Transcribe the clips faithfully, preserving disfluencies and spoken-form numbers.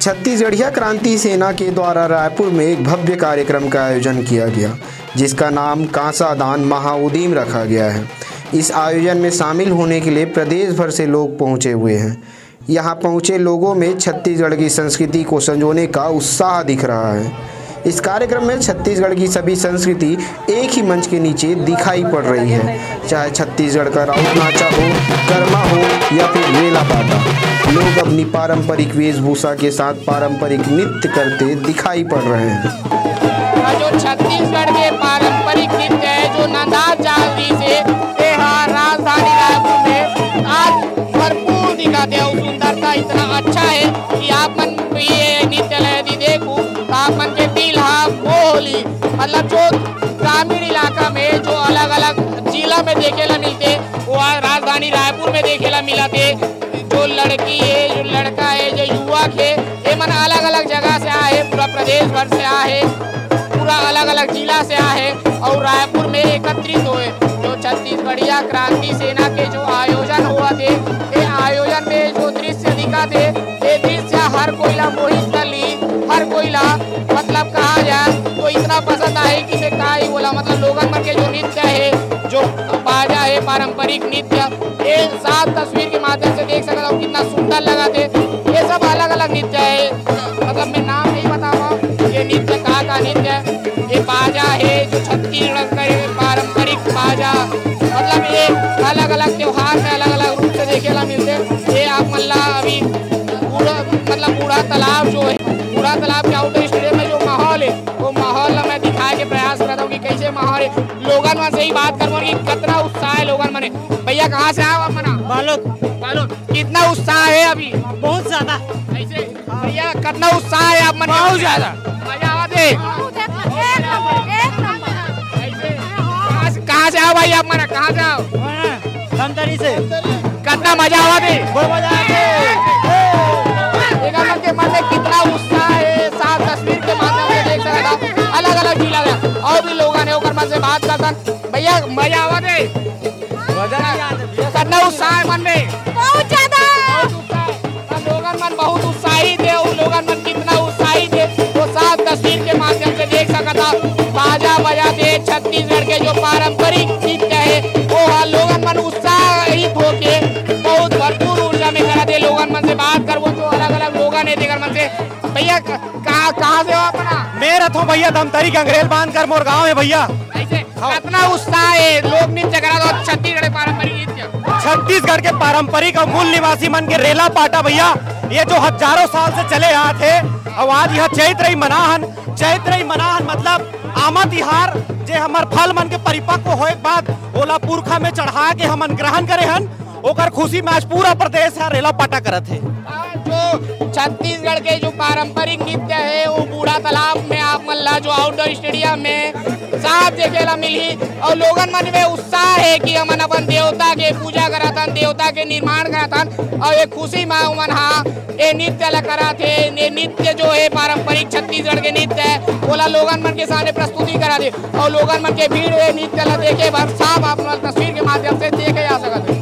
छत्तीसगढ़िया क्रांति सेना के द्वारा रायपुर में एक भव्य कार्यक्रम का आयोजन किया गया, जिसका नाम कांसा दान महाउदीम रखा गया है। इस आयोजन में शामिल होने के लिए प्रदेश भर से लोग पहुंचे हुए हैं। यहाँ पहुंचे लोगों में छत्तीसगढ़ की संस्कृति को संजोने का उत्साह दिख रहा है। इस कार्यक्रम में छत्तीसगढ़ की सभी संस्कृति एक ही मंच के नीचे दिखाई पड़ रही है, चाहे छत्तीसगढ़ का राउत नाचा हो, करमा हो या फिर रेला पाटा। लोग अपनी पारंपरिक वेशभूषा के साथ पारंपरिक नृत्य करते दिखाई पड़ रहे हैं। जो छत्तीसगढ़ के पारंपरिक नृत्य है, जो नंदात चाल रहिसे, ये हा राजधानी रायपुर में आज भरपूर दिखाते हैं। सुंदरता इतना अच्छा है कि आप मन ये नृत्य ला यदि देखू, तो आप मन के दिल हा मोह ली। मतलब, जो ग्रामीण इलाका में जो अलग-अलग जिला में देखे ला मिलते, वो आज राजधानी रायपुर में देखे ला मिलत हे। जो लड़की हे, जो लड़का हे, जो युवक हे, ये मन अलग-अलग जगह से आए हे, पूरा प्रदेश भर से आए हे, पूरा अलग-अलग जिला से आए हे और रायपुर में एकत्रित होए। जो छत्तीसगढ़िया क्रांति सेना के जो आयोजन होवत हे, ये आयोजन में जो दृश्य दिखत हे, ये दृश्य हर कोई ला मोहित कर ली, हर कोई ला, मतलब, कहा जाए तो इतना पसंद आए कि मैं का ही बोला। मतलब, लोगन मन के जो नृत्य हे, जो बाजा हे, पारंपरिक नृत्य, ये साफ तस्वीर के माध्यम से देख सकत हव कितना सुंदर लगत हे। ये सब अलग-अलग नृत्य हे, मतलब, मैं नाम नहीं बतावा, ये नृत्य का का नृत्य हे। ये बाजा हे, जो छत्तीसगढ़ का ये पारंपरिक बाजा, मतलब, ये अलग-अलग त्योहार में अलग-अलग रूप से देखे ला मिलथे। ये आप मन ला अभी बूढ़ा, मतलब, बूढ़ा तालाब जो हे, बूढ़ा तालाब के आउटडोर स्टेडियम में जो माहौल हे, वो माहौल ला मैं दिखाए के प्रयास करत हूँ कि कैसे माहौल हे। लोगन मन से ही बात करबो कि कितना उत्साह हे लोगन मन में। भैया, कहाँ से आए हो आप मन? बालोद। बालोद। कितना उत्साह हे अभी? बहुत ज्यादा। ऐसे? हाँ। भैया, कितना उत्साह हे आप मन? बहुत ज्यादा। मजा आवत हे? बहुत, एक नंबर, एक नंबर। ऐसे? कहाँ से, कहाँ से आओ भाई आप मन? कहाँ से आओ? हाँ, धमतरी से। कितना मजा आवत हे? बहुत मजा आवत हे। एकर मन के मन में कितना उत्साह हे, साफ तस्वीर के माध्यम से देख सकत हव। अलग-अलग जिला में और भी लोगन हे, ओकर मन से बात करथन। भैया, मजा आवत हे? मजा नहीं आवत हे भैया। कितना उत्साह हे मन में? बहुत ज्यादा। बहुत उत्साह हे। त लोगन मन बहुत उत्साहित हे, अउ लोगन मन कितना उत्साहित हे, वो साफ तस्वीर के माध्यम से देख सकत हव। बाजा बजात हे, छत्तीसगढ़ के जो पारंपरिक नृत्य हे, वो ह लोगन मन उत्साहित होके बहुत भरपूर ऊर्जा में करत हे। लोगन मन से बात करबो तो अलग-अलग लोगन हे, तेकर मन से। भैया, क-, कहाँ, कहाँ से हो आप मन? मैं रथों भैया, धमतरी गंगरेल बांध कर मोर गाँव हे भैया। ऐसे? हाँ। कितना उत्साह हे, लोक नृत्य करत हो, छत्तीसगढ़ के पारंपरिक नृत्य। छत्तीसगढ़ के पारंपरिक अउ मूल निवासी मन के रेला पाटा भैया, ये जो हजारों साल से चले आत हे, अउ आज यह चैत रही मना हन, चैत रही मना हन मतलब आमा तिहार, जे हमर फल मन के परिपक्व होए के बाद ओला पुरखा में चढ़ा के हमन ग्रहण करे हन, ओकर खुशी में आज पूरा प्रदेश ह रेला पाटा करत हे। जो छत्तीसगढ़ के जो पारंपरिक नृत्य हे, वो बूढ़ा तालाब में आप मन ला जो आउटडोर स्टेडियम में साफ देखे ला मिलही अउ लोगन मन में उत्साह हे कि हमन अपन देवता के पूजा करत हन, देवता के निर्माण करत हन अउ ये खुशी में उमन हा ये नृत्य ला करत हे। ये नृत्य जो हे पारंपरिक छत्तीसगढ़ के नृत्य हे, ओला लोगन मन के सामने प्रस्तुति करत हे अउ लोगन मन के भीड़ हे नृत्य ला देखे बर साफ आप मन तस्वीर के माध्यम से देखे जा सकत हे।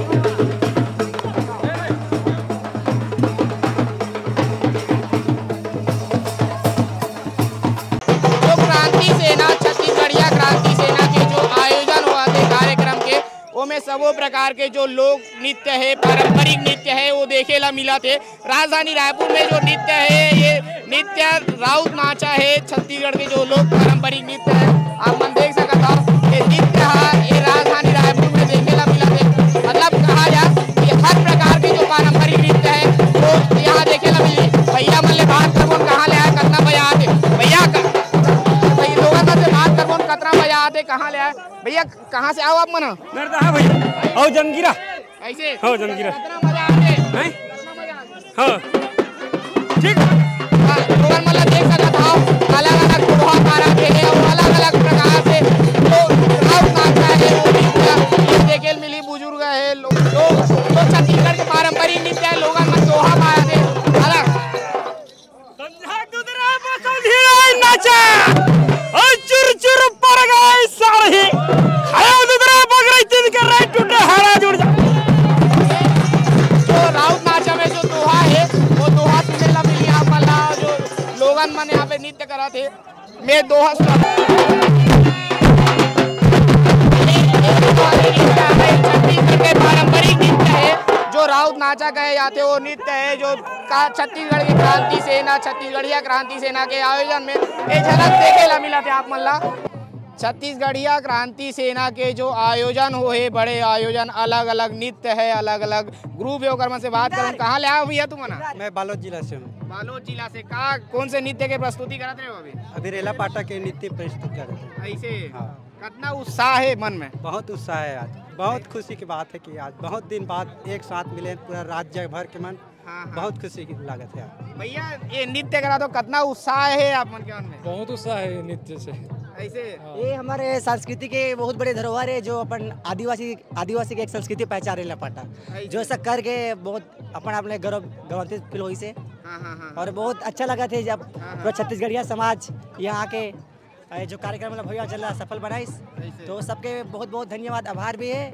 जो क्रांति सेना, छत्तीसगढ़िया क्रांति सेना के जो आयोजन होवत हे कार्यक्रम के, ओमे सबो प्रकार के जो लोक नृत्य हे, पारंपरिक नृत्य हे, वो देखे ला मिलत हे। राजधानी रायपुर में जो नृत्य हे, ये नृत्य राउत नाचा हे, छत्तीसगढ़ के जो लोक पारंपरिक नृत्य हे, आप मन देख सकत हव, ये नृत्य ह, ये राजधानी रायपुर में देखे ला मिलत हे। मतलब कहा जाए कि हर प्रकार के जो पारंपरिक नृत्य हे, वो यहाँ देखे ला मिलही। भैया मन ले बात करबो, कहाँ ले आए, कितना बजा आते? भैया, क-, भैया, लोगन मन से बात करबो, कितना बजा आते, कहाँ ले आए? भैया, कहाँ से आए हो आप मन? नरदहा भैया, अउ जंगीरा। ऐसे? हाँ, जंगीरा। कितना मजा आते? हैं? कितना मजा आते? हाँ। ठीक। हाँ, लोगन मन ला देख सकत हव, अलग-अलग टोढ़ा पारा के हे अउ अलग-अलग प्रकार से जो राउत नाचा हे, वो भी पूरा ये देखे ल मिलही, बुजुर्ग हे, लो-, जो, जो छत्तीसगढ़ के पारंपरिक नृत्य हे, लोगन मन टोढ़ा पारा के अलग। मन यहाँ पे नृत्य करत हे। मैं दोहा सुना। छत्तीसगढ़ के पारंपरिक नृत्य है, जो राउत नाचा कहे जाते, वो नृत्य है, जो का छत्तीसगढ़ की क्रांति सेना, छत्तीसगढ़िया क्रांति सेना के आयोजन में ये झलक देखे ला मिला थे आप मन ला। छत्तीसगढ़िया क्रांति सेना के जो आयोजन हो हे, बड़े आयोजन, अलग-अलग नृत्य है, अलग-अलग ग्रुप है, ओकर मन से बात करम। कहाँ ले आए हो भैया तुमन? मैं बालोद जिला से हूँ। बालोद जिला से। का, कौन से नृत्य के प्रस्तुति करत रहे हो अभी? अभी रेला पाटा के नृत्य प्रस्तुत करत रहे। ऐसे? हाँ। कितना उत्साह है मन में? बहुत उत्साह है आज, बहुत खुशी की बात है कि आज बहुत दिन बाद एक साथ मिले पूरा राज्य भर के मन। हाँ, हाँ। बहुत खुशी की लागत है। भैया, ये नृत्य करा तो कितना उत्साह है आप मन के मन में? बहुत उत्साह है ये नृत्य से। ऐसे? हाँ। ये हमारे संस्कृति के बहुत बड़े धरोहर है, जो अपन आदिवासी, आदिवासी के एक संस्कृति पहचान रेला पाटा, ऐसे? जो ऐसा करके बहुत अपन अपने गौरव, गौरवान्वित फील होइसे। हाँ, हाँ, हाँ। और बहुत अच्छा लगा थे जब हाँ, हाँ। पूरा छत्तीसगढ़िया समाज यहाँ आके, अ, जो कार्यक्रम मतलब भैया चल रहा सफल बनाइस। ऐसे? तो सबके बहुत बहुत धन्यवाद, आभार भी है।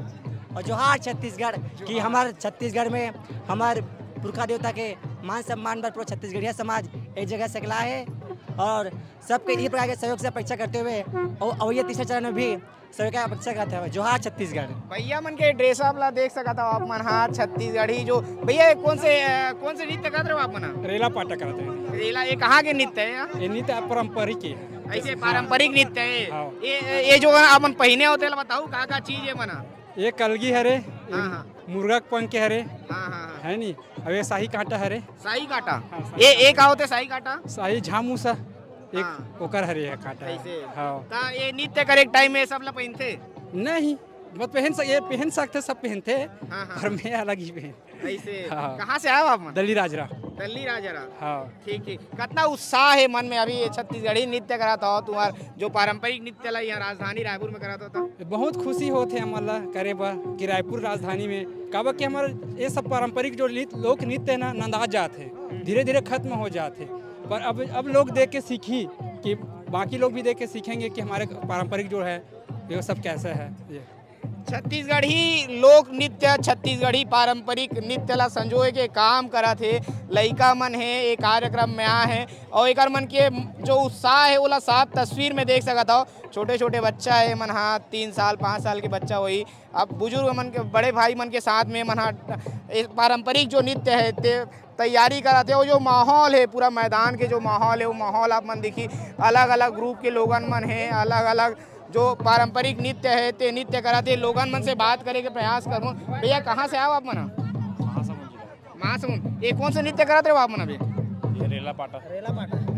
और जोहार छत्तीसगढ़ कि जोहार। हमारे छत्तीसगढ़ में हमारे पुरखा देवता के मान सम्मान बर पूरा छत्तीसगढ़िया समाज एक जगह सकला है। और सबके इसी प्रकार के सहयोग से अपेक्षा करते हुए और अवैया तीसरे चरण में भी सहयोग की अपेक्षा करते हुए। जोहार छत्तीसगढ़। भैया मन के ड्रेसअप ला देख सकत हो आप मन। हाँ, छत्तीसगढ़ी जो भैया, ये कौन से, अ, कौन से नृत्य करत रहे हो आप मन? रेला पाटा करत रहे। रेला, ये कहाँ के नृत्य है यार? ये नृत्य पारंपरिक है। ऐसे पारंपरिक नृत्य है। हाँ। ये, ये जो आप मन पहिने होते ला बताओ, का का चीज है मन? ये कलगी हरे, ये हाँ, हाँ। मुर्गा के पंख के हरे, हाँ, हाँ, हाँ। है नी? अब ये शाही कांटा हरे। शाही कांटा? हाँ, शाही ये, ये कांटा। का होते शाही कांटा? शाही झामूसा, एक हाँ। ओकर हरे है कांटा। ऐसे? हाँ। ता ये नृत्य करे टाइम में सब ला पहनथे? नहीं, मत पहन सक-, ये पहन सकते, सब पहनते, हाँ, हाँ, पर हाँ। मैं अलग ही पहन। ऐसे? हाँ। कहाँ से आए हो आप मन? दल्ली राजरा। दल्ली राजरा। हाँ। ठीक, ठीक। कितना उत्साह है मन में अभी ये छत्तीसगढ़ी नृत्य करा था तुम्हार जो पारंपरिक नृत्य ला यहाँ राजधानी रायपुर में करा था? बहुत खुशी होत हे हमन ला करे बर कि रायपुर राजधानी में, काबर कि हमर ये सब पारंपरिक जो नृत्य, लोक नृत्य है ना, नंदा जात हे, धीरे-धीरे खत्म हो जात हे। पर अब, अब लोग देख के सीखी कि बाकी लोग भी देख के सीखेंगे कि हमारे पारंपरिक जो है, ये सब कैसे है, ये। छत्तीसगढ़ी लोक नृत्य, छत्तीसगढ़ी पारंपरिक नृत्य ला संजोए के काम करत हे। लइका मन हे, ए कार्यक्रम में आए हे और एकर मन के जो उत्साह हे, ओला साफ तस्वीर में देख सकत हव। छोटे-छोटे बच्चा हे, मन हा तीन साल, पाँच साल के बच्चा होही। अब बुजुर्ग मन के, बड़े भाई मन के साथ में मन हा ए पारंपरिक जो नृत्य हे, ते तैयारी करत हे। वो जो माहौल हे, पूरा मैदान के जो माहौल हे, वो माहौल आप मन देखी, अलग-अलग ग्रुप के लोगन मन हे, अलग-अलग जो पारंपरिक नृत्य हे, ते नृत्य करत हे। लोगन मन से बात करे के प्रयास करहूँ। भैया, कहाँ से आए हो आप मन? महासमुंद जिला। महासमुंद। ये कौन से नृत्य करत रहे हो आप मन अभी? ये रेला पाटा।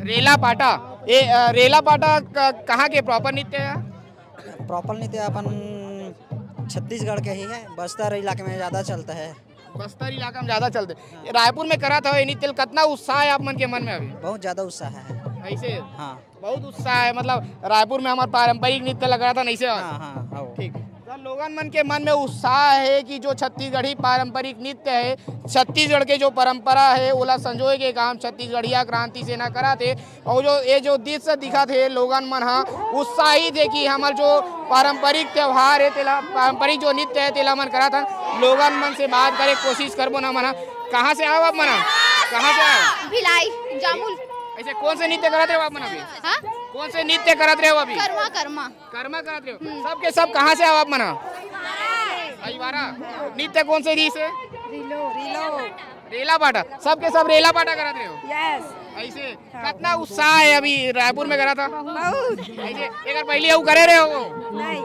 रेला पाटा। ये, अ, रेला पाटा क-, कहाँ के प्रॉपर नृत्य है? प्रॉपर नृत्य अपन छत्तीसगढ़ के ही है, बस्तर इलाके में ज़्यादा चलता है। बस्तर इलाका में ज्यादा चलथे। हाँ। रायपुर में करत हव, ये नृत्य ल कितना उत्साह है आप मन के मन में अभी? बहुत ज्यादा उत्साह है। ऐसे? हाँ। बहुत उत्साह है, मतलब रायपुर में हमार पारंपरिक नृत्य लग रहा था, नहीं से? हाँ, हाँ, हाँ। ठीक। तो लोगन मन के मन में उत्साह है कि जो छत्तीसगढ़ी पारंपरिक नृत्य है, छत्तीसगढ़ के जो परंपरा है, ओला संजोए के काम छत्तीसगढ़िया क्रांति सेना करत हे। और जो ये जो दृश्य दिखत हे, लोगन मन ह उत्साहित हे कि हमर जो पारंपरिक त्योहार हे, तेला, पारंपरिक जो नृत्य हे, तेला मन करत हन। लोगन मन से बात करे के कोशिश करबो ना मन ह। कहाँ से आए हो आप मन ह? कहाँ से आए हो? भिलाई, जामुल। ऐसे कौन से नृत्य करत रहे हो आप मन अभी? हाँ? कौन से नृत्य करत रहे हो अभी? कर्मा, कर्मा। कर्मा करत रहे हो? हम्म। सबके सब कहाँ से आए हो आप मन ह? अहिवारा। नृत्य कौन से रहिस हे? रीलो। रीलो। रेला पाटा, सबके सब रेला पाटा करत रहे हो? यस। ऐसे हाँ। कितना उत्साह है अभी रायपुर में करा था? बहुत। ऐसे एक बार पहले वो करे रहे हो? नहीं।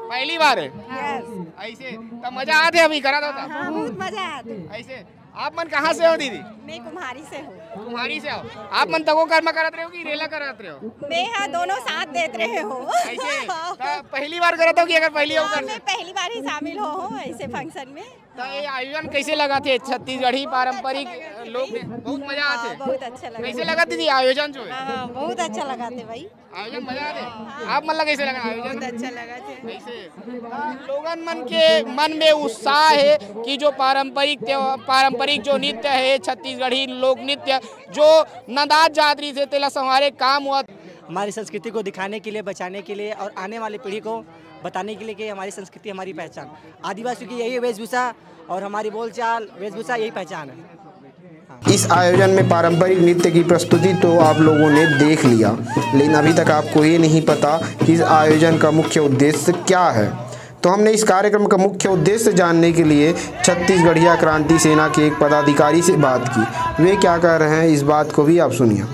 पहली बार है? यस। ऐसे तो मजा आते अभी करा था? हाँ, बहुत मजा आते। ऐसे आप मन कहाँ से हो दीदी? मैं कुम्हारी से हूँ। कुम्हारी से हो। आप मन तको कर्मा करत रहे हो कि रेला करत रहे हो? मैं हाँ दोनों साथ देत रहे हो। ऐसे तो पहली बार करत हो कि अगर पहली बार हाँ, करते? मैं पहली बार ही शामिल हो, हो ऐसे फंक्शन में। तो ये आयोजन कैसे लगा थे? छत्तीसगढ़ी पारंपरिक लोग में बहुत मजा हाँ, आते। बहुत अच्छा लगा। कैसे लगा दीदी आयोजन जो है? हाँ, हाँ, बहुत अच्छा लगा थे भाई। आयोजन मजा आते। आप मन ला कैसे लगा आयोजन? बहुत अच्छा लगा थे। कैसे? लोगन मन के मन में उत्साह है कि जो पारंपरिक त्योहार, पारंपरिक जो नृत्य है, छत्तीसगढ़ी लोक नृत्य जो नंदात जात रही थे, तेला संवारे काम हुआ। हमारी संस्कृति को दिखाने के लिए, बचाने के लिए और आने वाली पीढ़ी को बताने के लिए कि हमारी संस्कृति, हमारी पहचान, आदिवासियों की यही वेशभूषा और हमारी बोलचाल, वेशभूषा यही पहचान है। इस आयोजन में पारंपरिक नृत्य की प्रस्तुति तो आप लोगों ने देख लिया, लेकिन अभी तक आपको ये नहीं पता कि इस आयोजन का मुख्य उद्देश्य क्या है। तो हमने इस कार्यक्रम का मुख्य उद्देश्य जानने के लिए छत्तीसगढ़िया क्रांति सेना के एक पदाधिकारी से बात की। वे क्या कह रहे हैं, इस बात को भी आप सुनिए।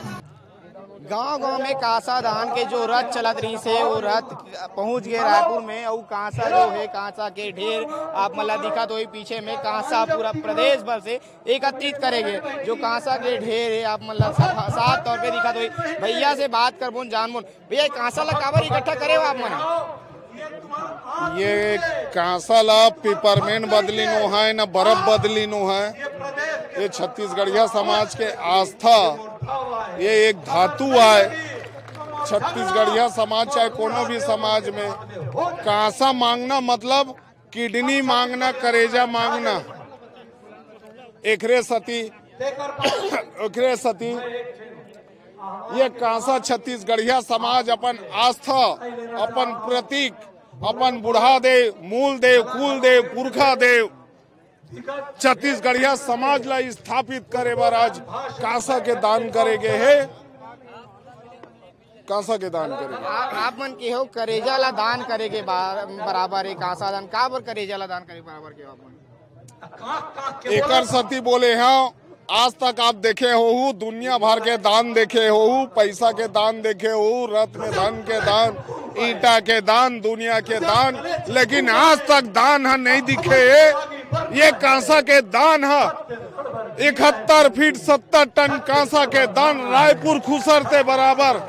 गांव गांव में कांसा दान के जो रथ चलत रहिस हे, वो रथ पहुंच गए रायपुर में। और कांसा जो है, कांसा के ढेर आप मन ला दिखत होही पीछे में। कांसा पूरा प्रदेश भर से एकत्रित करे गे जो कांसा के ढेर है, आप मन ला साफ, साफ तौर पे दिखत होही। भैया से बात करबोन, जानबोन। भैया, ये कांसा ला काबर इकट्ठा करे हो आप मन? ये कांसा ला पिपरमेंट बदली नो है, न बर्फ बदली नो है। ये छत्तीसगढ़िया समाज के आस्था, ये एक धातु आय। छत्तीसगढ़िया समाज चाहे कोनो भी समाज में कांसा मांगना मतलब किडनी मांगना, करेजा मांगना। एकरे सती, एकरे सती ये कांसा छत्तीसगढ़िया समाज अपन आस्था, अपन प्रतीक, अपन बूढ़ा देव, मूल देव, कुल देव, पुरखा देव, छत्तीसगढ़िया समाज ला स्थापित करे बर आज कांसा के दान करे गे हे। कांसा के दान करे गे। आ, आप मन के हो करेजा ला दान करे के बा-, बराबर है कांसा दान। काबर करेजा ला दान करे के बराबर के हो आप मन? एकर सती बोले हव, आज तक आप देखे होहू, दुनिया भर के दान देखे होहू, पैसा के दान देखे होहू, रत्न धन के दान, ईंटा के दान, दुनिया के दान, लेकिन आज तक दान ह नहीं दिखे हे। ये कांसा के दान ह, इकहत्तर फीट सत्तर टन कांसा के दान, रायपुर खुसरते बराबर,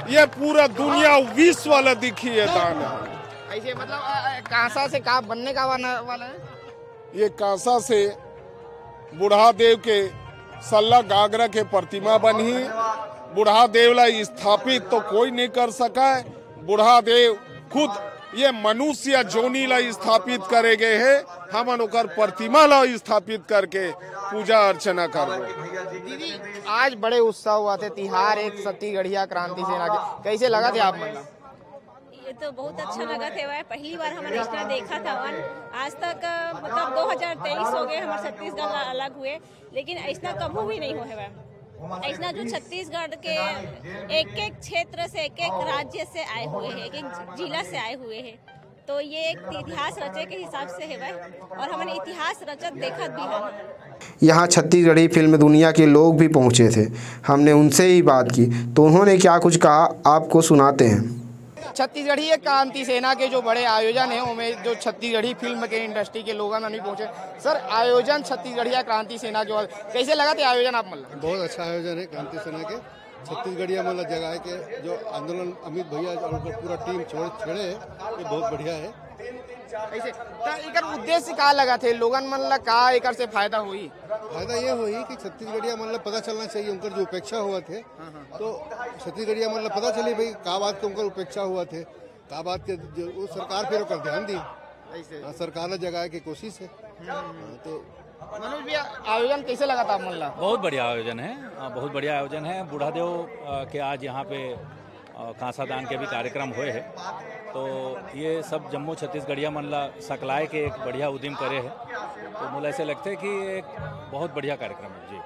ये पूरा दुनिया विश्व वाला दिखी ये दान ह। ऐसे मतलब, अ, अ, कांसा से का बनने का वाला, वाला है? ये कांसा से बूढ़ा देव के सल्ला गागरा के प्रतिमा बनही। बूढ़ा देव ला स्थापित तो कोई नहीं कर सका है। बूढ़ा देव खुद ये मनुष्य जोनी ला स्थापित करे गे हे। हमन ओकर प्रतिमा ला स्थापित करके पूजा अर्चना करबो। दीदी, आज बड़े उत्सव होवत हे, तिहार एक छत्तीसगढ़िया क्रांति सेना के, कैसे लगत हे आप मन ला? ये तो बहुत अच्छा लगत हे, पहली बार हमन अइसना देखत हवन। आज तक, अ, मतलब दो हज़ार तेईस हो गए हमर छत्तीसगढ़ ला अलग हुए, लेकिन अइसना कभू भी नहीं होए हवय। अइसना जो छत्तीसगढ़ के एक एक क्षेत्र से, एक एक राज्य से आए हुए हैं, एक एक जिला से आए हुए हैं, तो ये एक इतिहास रचे के हिसाब से हवय और हमन इतिहास रचत देखत भी हन। यहाँ छत्तीसगढ़ी फिल्म दुनिया के लोग भी पहुँचे थे, हमने उनसे ही बात की तो उन्होंने क्या कुछ कहा, आपको सुनाते हैं। छत्तीसगढ़िया क्रांति सेना के जो बड़े आयोजन है, ओमे जो छत्तीसगढ़ी फिल्म के इंडस्ट्री के लोगन मन भी पहुंचे। सर, आयोजन छत्तीसगढ़िया क्रांति सेना के, कैसे लगत हे आयोजन आप मन ला? बहुत अच्छा आयोजन है क्रांति सेना के। छत्तीसगढ़िया मन ला जगाए के जो आंदोलन अमित भैया और उनकर पूरा टीम छोड़े, छेड़े है, ये बहुत बढ़िया है। ऐसे त एकर उद्देश्य का लगत हे, लोगन मन ला का एकर से फायदा होई? फायदा ये होई कि छत्तीसगढ़िया मन ला पता चलना चाहिए, उनकर जो उपेक्षा होवत हे, हाँ, हाँ। तो छत्तीसगढ़िया मन ला पता चली भाई का बात के उनकर उपेक्षा होवत हे, का बात के जो वो सरकार फिर ओकर ध्यान दी। ऐसे। हाँ, सरकार ला जगाए के कोशिश है। हाँ, तो मनोज भैया, आयोजन कैसे लगत हे आप मन ला? बहुत बढ़िया आयोजन है, अ, बहुत बढ़िया आयोजन है। बूढ़ादेव, अ, के आज यहाँ पे, अ, कांसा दान के भी कार्यक्रम हुए हैं, तो ये सब जम्मो छत्तीसगढ़िया मन ला सकलाए के एक बढ़िया उद्यम करे है, तो मोला ऐसे लगते है कि एक बहुत बढ़िया कार्यक्रम है जी।